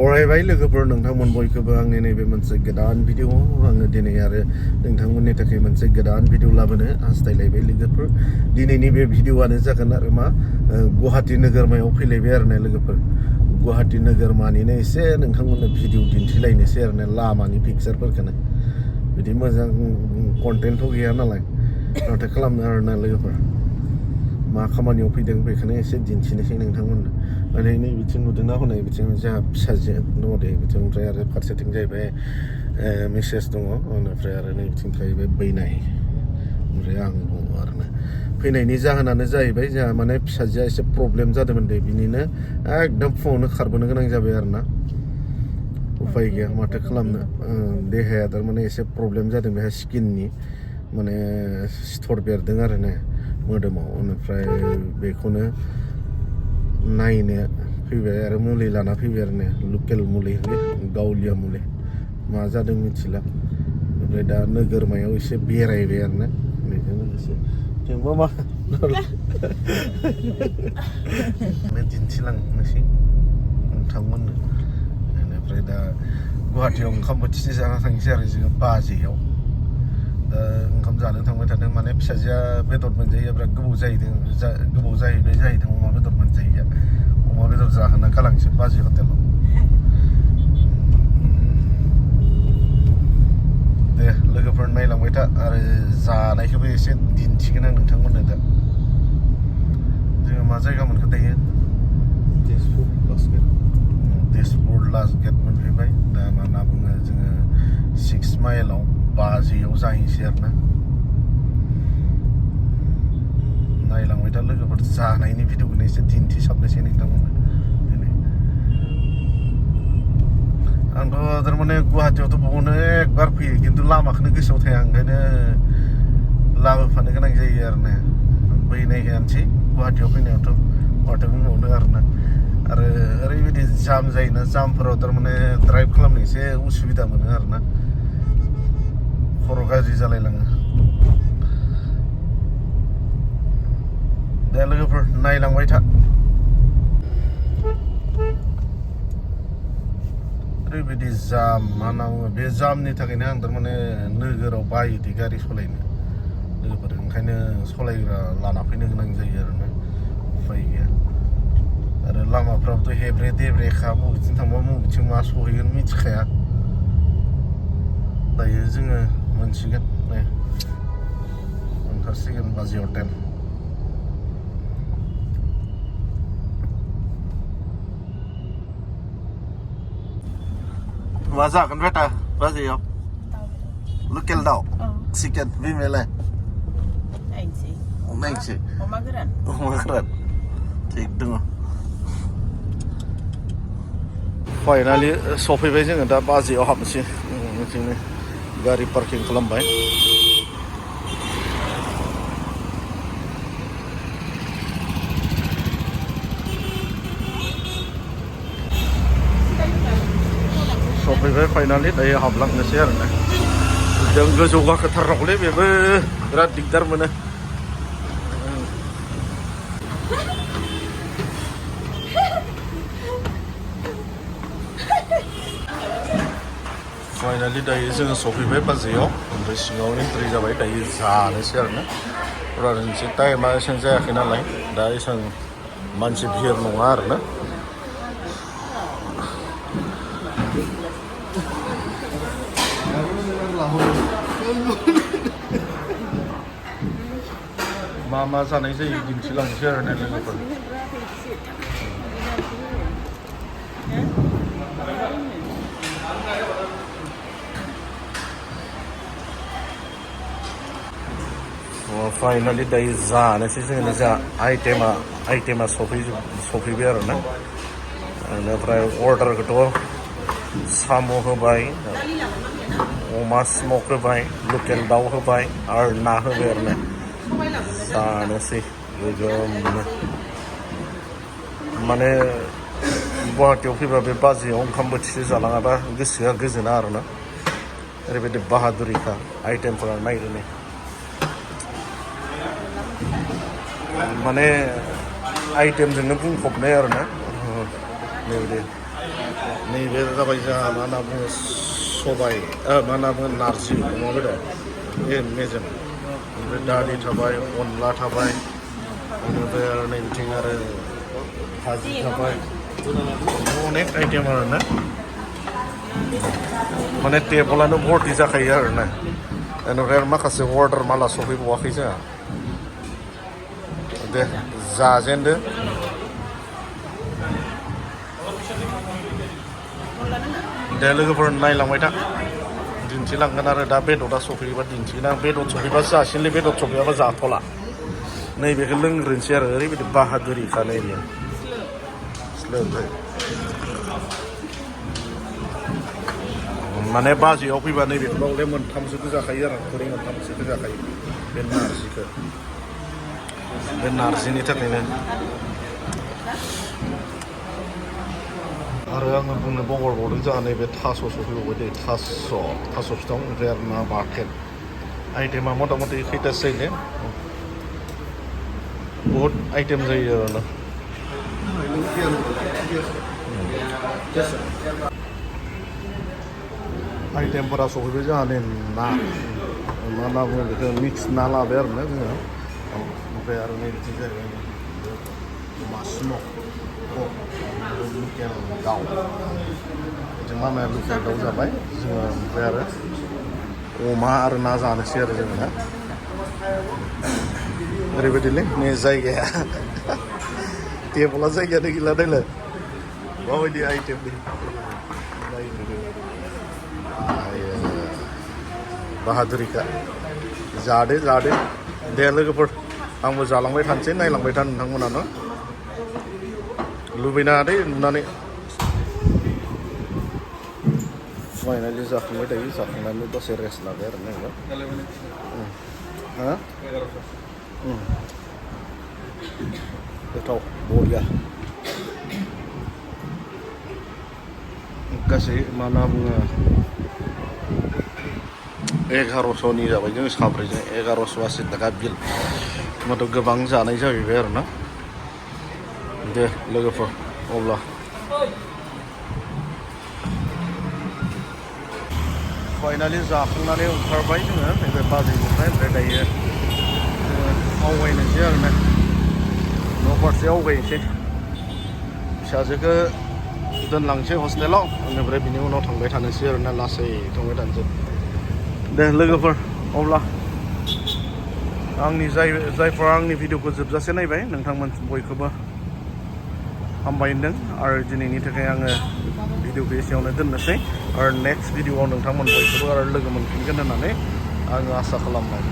बरायबाय लोगोफोर नोंथांमोन बयखौबो आंनि नैबे मोनसे गोदान भिडिअ आङो दिनै आरो नोंथांमोननि थाखाय मोनसे गोदान भिडिअ लाबोनो हास्थायलायबाय लोगोफोर दिनैनि बे भिडिअआनो जागोन आरो मा गुवाहाटी नोगोरमायाव फैलायबाय आरो ना लोगोफोर गुवाहाटी नोगोरमानिनो एसे नोंथांमोननो भिडिअ दिन्थिलायनोसै आरो ना लामानि पिक्चारफोरखौनो बिदि मोजां कन्टेन्टथ' गैया नालाय नाथाय खालामनो आरो ना लोगोफोर मा खामानियाव फैदों बेखौनो एसे दिन्थिनोसै नोंथांमोननो ओरै नै बिथिं नुदोंना हनै बिथिं जोंहा फिसाजो दङ दे बिथिंनिफ्राय आरो फारसेथिं जाहैबाय मिसेस दङ बेनिफ्राय आरो नै बिथिं थाहैबाय बैनाय ओमफ्राय आं दङ आरो ना फैनायनि जाहोनानो जाहैबाय जोंहा माने फिसाजोआ एसे प्रब्लेम जादोंमोन दे बिनिनो एकदम फुङावनो खारबोनो गोनां जाबाय आरो ना उफाय गैया माथो खालामनो देहाया थारमाने एसे प्रब्लेम जादों बेहा स्किननि माने सिथर बेरदों आरो ना मोदोमाव बेनिफ्राय बेखौनो नायनो फैबाय आरो मुलि लाना फैबाय आरो ना लकेल मुलि गावलिया मुलि मा जादों मिथिला ओमफ्राय दा नोगोरमायाव एसे बेरायबाय आरो ना बेजों लोगोसे जोंबो मा दिन्थिलांनोसै नोंथांमोननो बेनिफ्राय दा गुवाहाटीयाव ओंखाम बोथिसे जाना थांसै आरो जोङो बाजियाव दा ओंखाम जानो थांबाय थादों माने फिसाजोआ बेदर मोनजायैया बिराद गोबाव जाहैबाय जाहैदों अमा बेदर मोनजायैया अमा बेदर जाहोना गालांसै बाजै हटेलाव दे लोगोफोर नायलांबाय था आरो जानायखौबो एसे दिन्थिगोन आं नोंथांमोननो दा जोङो मा जायगा मोनखो दायो तेजपुर लास्ट गेट मोनफैबाय दा मा होनना बुङो जोङो 6 माइलाव बाजियाव जाहैसै आरो ना नायलांबाय था लोगोफोर जानायनि भिडिअखौनो एसे दिन्थिसाबनोसै नोंथांमोननो दिनै आंथ' थारमाने गुवाहाटीयावथ' बहुदनो एकबार फैयो खिन्थु लामाखौनो गोसोआव थाया ओंखायनो लाबोफानो गोनां जायो आरो ना बैनायखानोसै गुवाहाटीयाव फैनायावथ' माथो बुंबावनो आरो ना आरो ओरैबायदि जाम जायोना जामफोराव थारमाने ड्राइभ खालामनो एसे उसुबिदा मोनो आरो ना खर' गाज्रि जालायलाङो दे लोगोफोर नायलांबाय था ओरैबायदि जाम मा होनना बुङो बे जामनि थाखायनो आं थारमाने नोगोराव बायोदि गारि सालायनो लोगोफोर ओंखायनो सालायग्रा लाना फैनो गोनां जायो आरो ना उफाय गैया आरो लामाफ्राबोथ' हेब्रे देब्रेखा बबेथिं थांबा बबेथिं मा सहैगोन मिथिखाया दायो जोङो मोनसिगोन नै ओंखारसिगोन बाजै हटेल मा जागोन बेटा बाजैयाव लकेल दाउ चिकेन बिमायालाय नायनोसै अमा गोरान थिग दङ फाइनालि सफैबाय जोङो दा बाजियाव हाबनोसै जोङो गारि पार्किं खालामबाय सफैबाय फाइनालि दायो हाबलांनोसै आरो ना जों गोजौ गाखोथारनांगौलै बेबो बिराद दिगदार मोनो फाइनालि दायो जोङो सफैबाय बाजैयाव ओमफ्राय सिङाव एन्ट्रि जाबाय दायो जानोसै आरो ना फुरा मोनसे टाइमा एसेबां जायाखै नालाय दा एसेबां मानसि भिर नङा आरो ना मा जानाय जायो दिन्थिलांसै आरो ना लोगोफोर फाइनालि दायो जानोसै जोङो जा आइटेमा सफैबाय आरो ना बेनिफ्राय अर्डारखौथ' साम' होबाय अमा स्मक होबाय लकेल दाउ होबाय आरो ना होबाय आरो ना जानोसै गोगोमनो माने गुवाहाटीयाव फैबा बे बाजैयाव ओंखाम बोथिसे जालाङाबा गोसोआ गोजोना आरो ना ओरैबायदि बाहादुरिखा आइटेमफोरा नायनो माने आइटेमजोंनो बुंफबनाय आरो ना बेबायदि नैबे जाबाय जोंहा मा होनना बुङो सबाय मा होनना बुङो नारजि अमा बेदर बे मेजेम ओमफ्राय दालि थाबाय अनला थाबाय बेनिफ्राय आरो नै बिथिं आरो भाजि थाबाय अनेक आइटेम आरो ना माने टेबोलानो भर्ति जाखायो आरो ना बेनिफ्राय आरो माखासे अर्डार माला सफैबावाखै जोंहा दे जाजेनदो दे लोगोफोर नायलांबाय था दिन्थिलांगोन आरो दा बेदरा सफैयोबा दिन्थिगोन आं बेदर सफैबा जासिनलै बेदर सफैयाबा जाथ'ला नैबेखौ लोंग्रोनोसै आरो ओरैबायदि बाहादुरिखा नैबे स्लोबहै माने बाजैयाव फैबा नैबेखौ बावले मोनथामसोखौ जाखायो आरो खुरै मोनथामसोखौ जाखायो बे नारजिखौ बे नारजिनि थाखायनो आरो आङो बुंनो बावगारबावदों जोंहा नैबे थास' सफैबावबाय दे थास' फिथं ओमफ्राय आरो ना बाथोन आइटेमा मथा मथि खैथासो जायो ने बहुद आइटेम जायो आरो ना आइटेमफोरा सफैबाय जोंहा नै ना मा होनना बुङो बेखौ मिक्स ना लाबाय आरो ना जोङो ओमफ्राय आरो नै बिदि जाहैबाय मासमक लकेल दाउ बिदि मा होनो लकेल दाउ जाबाय जोङो ओमफ्राय आरो अमा आरो ना जानोसै आरो जोङो ना ओरैबायदिलै नै जायगाया टेबोला जायगायानो गैला देलाय माबायदि आइटेम बाहादुरिखा जादो दे लोगोफोर आंबो जालांबाय थानोसै नायलांबाय था नोंथांमोनानो लुबैनाङा दे नुनानै फाइनालि जाखांबाय थायो जाखांनानै दसे रेस्ट लाबाय आरो ना गोथाव बरिया गासै मा होनना बुङो 1100नि जाबाय जों साब्रैजों 1180 थाखा बिल होमबाथ' गोबां जानाय जाहैबाय आरो ना दे लोगोफोर अब्ला फाइनालि जाखांनानै ओंखारबाय जोङो नैबे बाजैनिफ्राय ओमफ्राय दायो आवगायनोसै आरो ना न' फारसे आवगायनोसै फिसाजोखौ दोनलांसै हस्टेलाव बेनिफ्राय बिनि उनाव थांबाय थानोसै आरो ना लासै थांबाय थानोसै दे लोगोफोर अब्ला आंनि जायफोरा आंनि भिडिअखौ जोबजासे नायबाय नोंथांमोन बयखौबो हामबाय होनदों आरो दिनैनि थाखाय आङो भिडिअखौ एसेयावनो दोननोसै आरो नेक्स्ट भिडिअआव नोंथांमोन बयखौबो आरो लोगो मोनफिनगोन होननानै आङो आसा खालामबाय